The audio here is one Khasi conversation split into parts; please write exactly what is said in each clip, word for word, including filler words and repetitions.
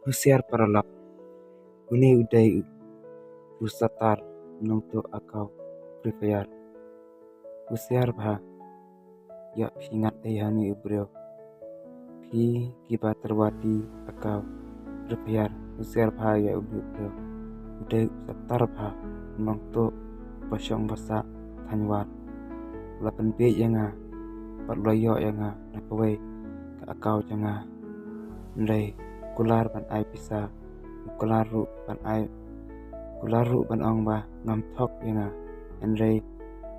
Husiar paralok. Une u dei u satar nongtuh account Free Fire. Husiar bha. Ïa phi ngat ei ha une u briew. Phi kiba tyrwa die account Free Fire. Husiar bha ïa une u briew. U dei u satar bha nongtuh ba shong ba sah thanwar. U la pynbieit ïa nga bad u la ïoh ïa nga na kawei ka account jong nga. Hynrei kular ban ai pisa, kular ruh ban ai, kular ruh ban ong ba ngam thok ïa nga. Hynrei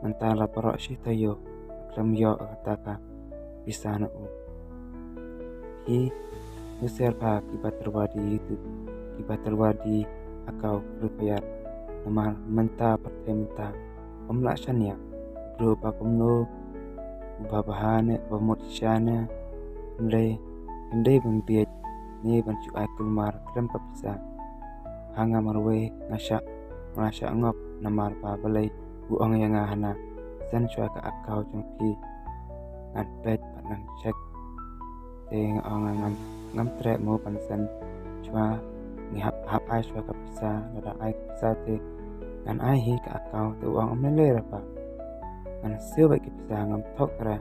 mynta la baroh shi taïew khlem ïoh kata ka pisa na u. Phi husiar bha kiba tyrwa die YouTube, kiba tyrwa die account Free Fire. Namar mynta pyrthei mynta ym lah shaniah. Briew ba kumno, uba bha ne ba mut shisha ne, hynrei hynrei ban bieit ne ban shu ai kulmar khlem ka pisa. Ha nga marwei nga shah, nga shah ngop namar ba balei u ong ïa nga hana, send shuwa ka account jong phi. Ngan peit bad ngan check. Te nga ong ngam, ngam treh mo ban send shuwa, ngi hap, hap ai shuwa ka pisa, lada ai ka pisa te ngan ai hi ka account. Te u ong ym lei lei re pa. Ngan siew beit ka pisa, ngam thok re.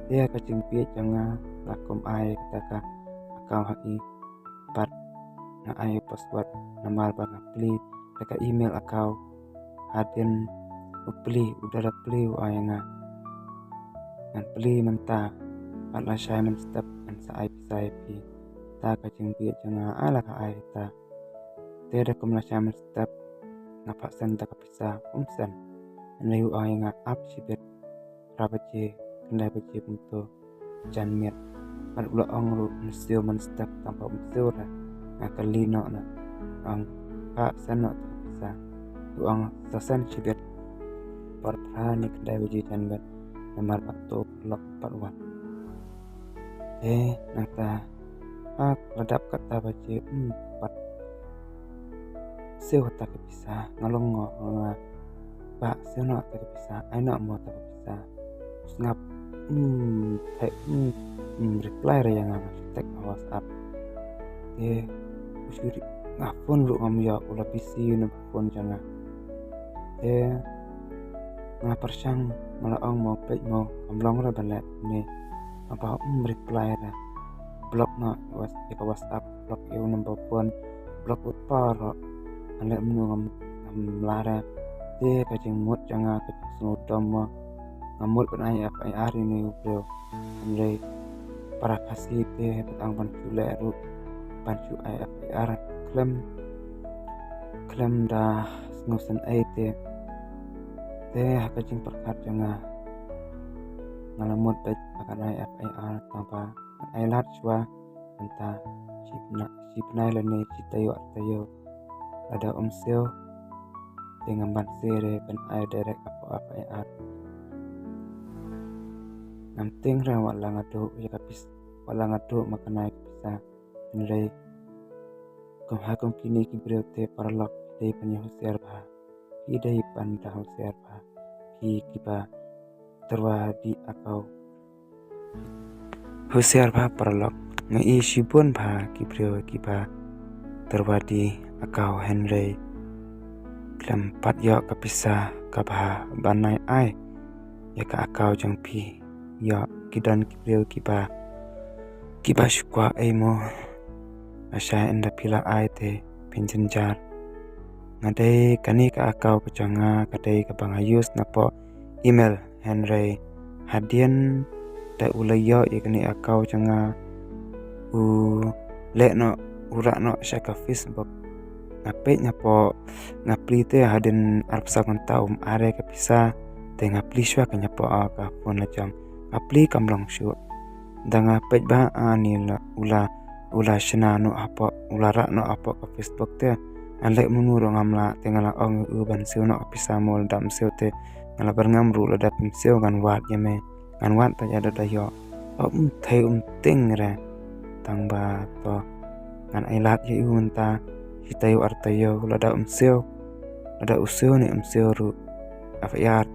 Te ka jingbieit jong nga la kum ai kata ka account ha i bad nga ai password namar ba nga plie da ka email account. Hadien u plie, u da la plie u ong ïa nga, ngan plie mynta bad lashai mynstep ngan sa ai pisa ïa phi. Ta ka jingbieit jong nga, ai la ka ai ta. Te da kum lashai mynstep nga phah send da ka pisa, um send. Hynrei u ong ïa nga ap shibit phra baje, khyndai baje kumto janmiet. Bad u la ong ruh mynsiew mynstep tang ba um siew re. Nga kylli noh na, ong, phah send noh ta ka pisa. U ong sa send shibit por phra ne khyndai baje janmiet namar ba to lok pat wan. Te nangta, ha ka la dap kata baje, um pat siew ta ka pisa. Nga long ngo, nga ba siew noh ta ka pisa, ai noh mo ta ka pisa. U sngap, um, thei, um, um, reply re ïa nga, nga shu text ha WhatsApp. Te u shu ri, nga phone ruh ngam ïoh, u la busy ïa u phone jong nga. Te nga pyrshang, nga la ong mo peit mo kam long re ban leh ne. Haba um reply re, block noh ïa ka WhatsApp, block ïa u number phone, block u par ruh. Ngan leh mynno ngam, ngam lah re. Te ka jingmut jong nga ka jingsngewdom mo. Nga mut ban ai FIR ïa une u briew. Hynrei para Khasi te ba tang ban shu leh ruh ban shu ai FIR khlem, khlem da sngewsynei te. Te ha ka jingpyrkhat jong nga, nga la mut beit ba kan ai FIR tang ba ngan ai lad shuwa mynta shi bnai, shi bnai lane shi taïew ar taïew. Lada um siew te ngam ban siew re ban ai direct hapoh FIR. Ngam tieng re wat la nga duh ïa ka pis, wat la nga duh ma kane ka pisa. Hynrei kum ha kum kine ki briew te paralok, phi dei ban ïa husiar bha. Phi dei ban da husiar bha, phi kiba tyrwa die account. Husiar bha paralok. Nga i shibun bha ki briew kiba tyrwa die account hynrei khlem pat ïoh ka pisa kaba ban ai ïa ka account jong phi. Ïoh ki don ki briew kiba, kiba shu kwah ei mo. Lashai ynda phi la ai te phin jynjar. Nga dei kane ka account ka jong nga ka dei kaba nga use napoh email, hynrei hadien da u la ïoh ïa kane account jong nga, u leh noh, u rah noh sha ka Facebook. Nga peit napoh, nga plie te hadien arphew saw kynta um ai re ka pisa. Te nga plie shuwa ka napoh ka phone la jong. Nga plie kam long shuh. Da nga peit ba ani la, u la, u la shna noh hapoh, u la rah noh hapoh ka Facebook te. Ngan leh mynno ruh ngam lah, te nga la ong ïa u ban siew noh ka pisa mo, lada ym siew te nga la byrngem ruh, lada phim siew ngan wad ïa me. Ngan wad pat ïa da da ïoh. Ba um thei um tieng re. Tang ba to ngan ai lad ïa u mynta shi taïew ar taïew, lada um siew, lada u siew ne um siew ruh, FIR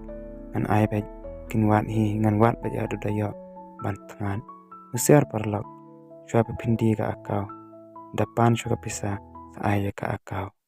ngan ai beit, kin wad hi, ngan wad beit ïa da da ïoh ban thngan. Husiar paralok, shuwa ba phin die ka account. da pan shuh ka pisa sa ai ïa ka account.